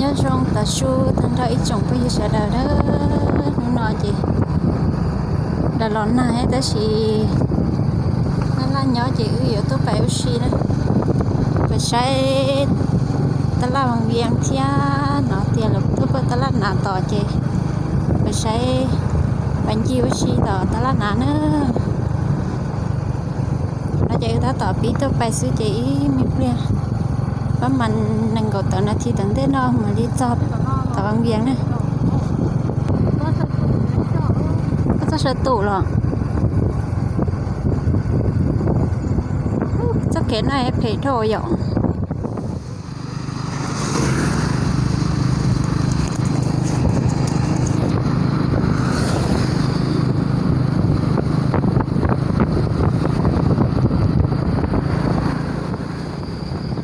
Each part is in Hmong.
Nyob zoo tag su tag nrho ib tsoom phooj ywg sawv daws na, hnub no ces lawv los nag tab sis laj laj nyob ces wb yuav tuaj pais ua si na, pais saib tab laj Vaj Vias thiab no tias lawv tuaj pab tab laj Nav tos ces pais saib, pais ncig ua si tom tab laj Nav na. No ces wb tab tom pib tuaj pais xwb ces ib me pliag, pab mas nees nkaum tawm nas this tom ntej no mam li txog tom Vaj Vias na. Koj txog saum tus los? Txoj kev no phem dhau yom.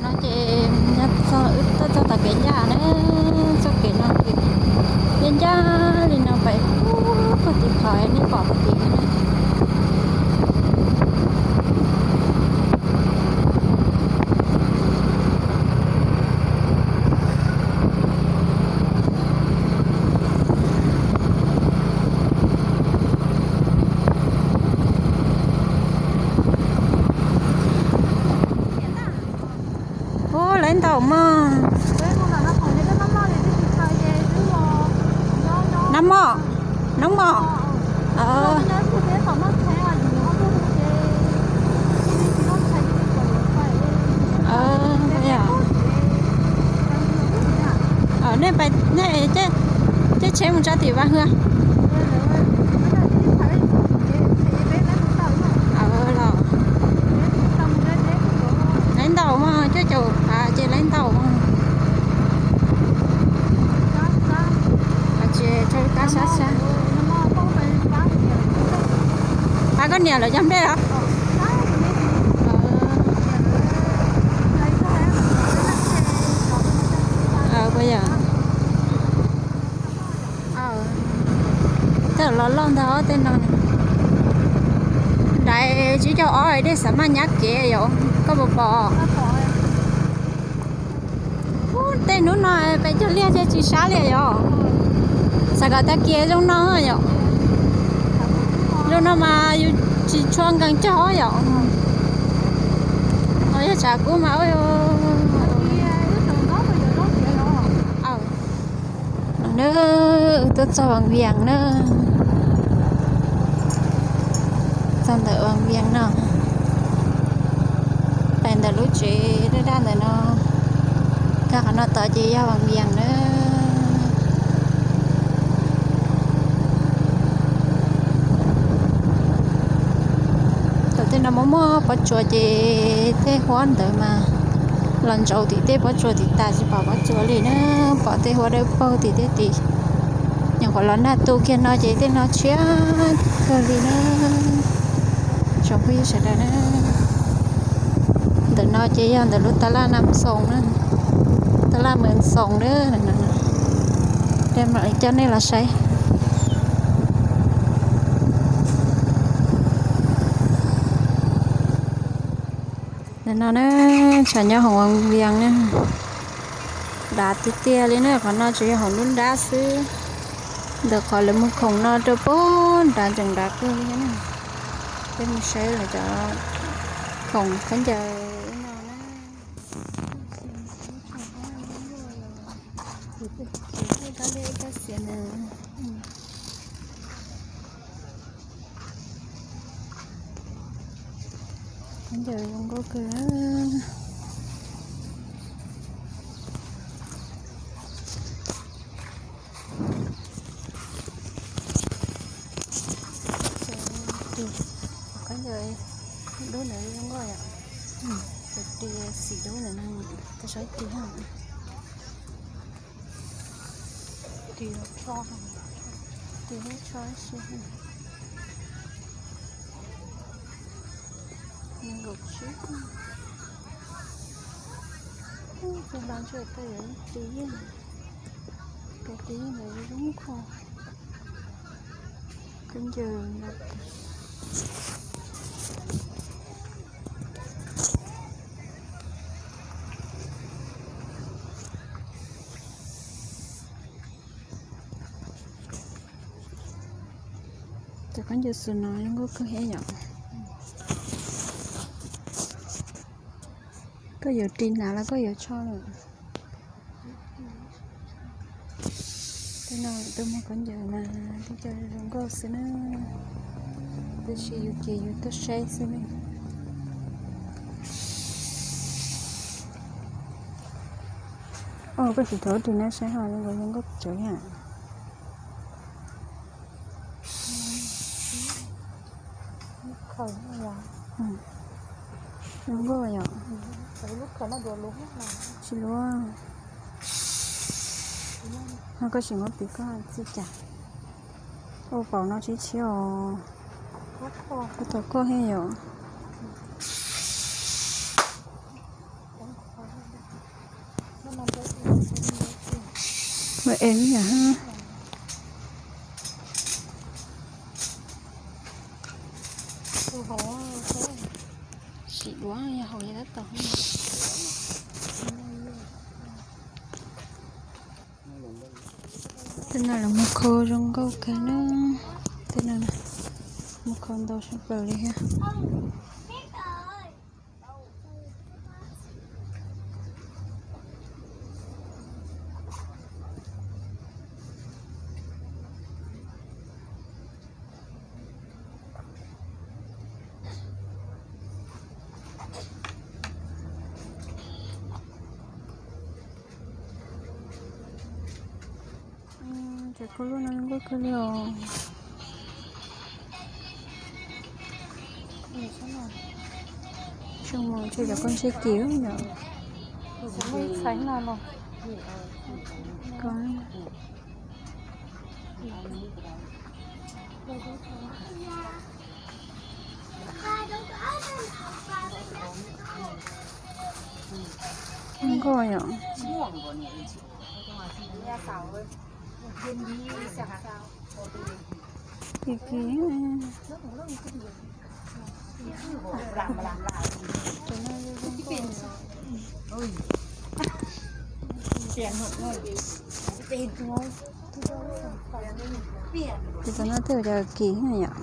No ces yog txog, wb tuaj txog tom kev ncaj na, txoj kev no ces ncaj ncaj li no pais puag tim qhov nej pom puag tim na. Ub, laiv ntaus mog. Nab mog, noob mog. Nej, nej caij tsheb mus tso tim Vaj Hwj. Los, laiv ntaus mog, cuaj caum phav ces laiv ntaus mog. Ces rau kab sab sab. Pab koj niam lawv cov nplej los? Tej los loj ntag os tej no. Daiv tsib caug ob dej xav maj nyab kev yom, koj puas pom? Ub, tej hnub no pem cog liaj ces tsis sab li yom. Xav kom tag kis zoo no yom. Zoo no mas yus tsis tshua nkees cog yom. Yog tshav kub mas. No na, tuaj txog Vaj Vias na. Txog ntawm Vaj Vias no, pais ntawm lub tsev daj daj ntawm no, kag qhov no tod ces yog Vaj Vias na. Thaum tej no muaj muaj pob tsuas ces tej huab ntawd mas los ntsaum tim tej pob tsuas tim tas tsis pom pob tsuas li na, pom tej huab dawb paug tim tej tid. Nyuam qhuav los nag tu kiag no ces tej no tshiab kawg li na. Tsoom phooj ywg sawv daws na, ntawm no ces yog ntawm lub tab laj Nam Xoos na, tab laj Mws Xoos na. Mam li coj nej los saib. Ntawm no na, tshav nyob hauv Vaj Vias na, dav tiag tiag li na. Qhov no tsuas yog hauv nruab nrab xwb, ntawm qhov lawv muag khoom no rau puag nrad ntsees nrad kawg li na. Peb mus saib lawv cov khoom khaub ncaws no na. Khaub ncaws zoo nkauj kawg. Khaub ncaws dub ntawd zoo nkauj yom. Tus ris xim dub ntawd, tus saib ris ha. Ris los tsho, ris los tsho si. Nees nkaum tsib. Tus hla ntshe tej yuav ris yeej, tus ris yeej ntawd zoo nkauj. Khaub ncaws no. Cov khaub ncaws xwm no zoo nkauj kawg thiab yom. Koj yuav ris hnav los koj yuav tsho lawm. Tej no tuaj muag khaub ncaws mas tej co zoo nkauj xwb na. Tab sis yus ces yus tuaj saib xwb ne. Koj sim thov ris no saib ho zoo nkauj tsev na. Zoo nkauj yom. Tsis luaj. Ho koj sim muab piv koj txij cas. Ua paum no tsis tshiab os. Koj tau koj thiab yom. Ua es yam. Sim duav yog haus yog tab tom. Tej no lawv muag khau zoo nkauj kawg na. Tej no muag khau ntau sab plaws li thiab. Cov khaub lub no zoo nkauj kawg li os. Tsis mus ntshe cov koj ntshe kiv yom. Nkauj yom. Kiv kiv. Tus no twb ua cov kiv na yom.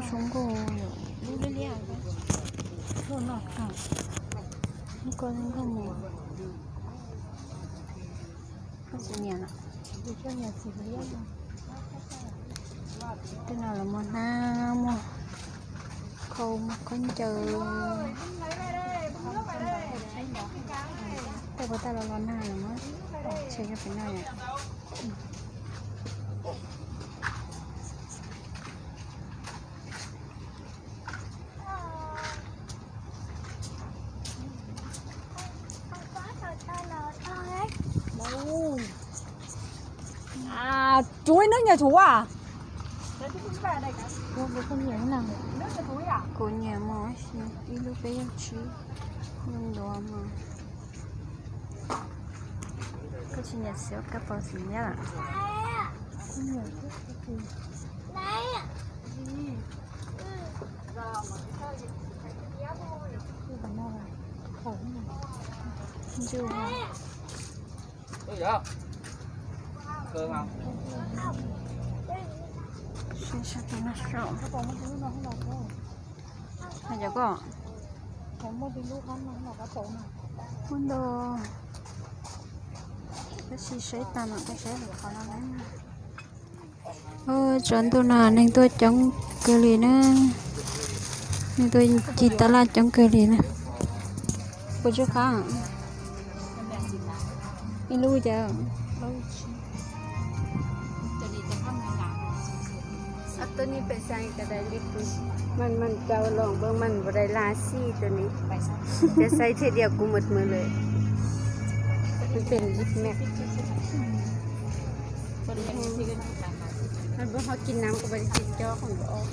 Zoo nkauj, lub liab liab. Nkauj nkauj mus. Koj tsis nyiam los? Tej no lawv muag hnab, muag khau, muag khaub ncaws. Tej puas tag los los nag lawm mas, tshem rau pem no yom. Chuối nước nhà chủ à? Kuv nyiam mos, ib lub peb caug tsib, ntuav mos. Koj tsis nyiam xyov kab pos xim nyab lawm? Ntsws. Saib saib tus no saum. Hais cov koj, muaj ntau, tab sis saib tag mam rov saib lwm qhov no na. Tsov ntuj no neeg tuaj coob kawg li na, neeg tuaj ci tab laj coob kawg li na. Puas tsw qab? Ib lub cas. Ab, tus ni pes xais kas dais li kuv, mas mas cau los npawg mas npawg dais las xij tus ni, cas xais thiaj dias kuv mus mus lawm. Pes li me. Npawg ho kis nas kuv pes li kis cov qhov npawg.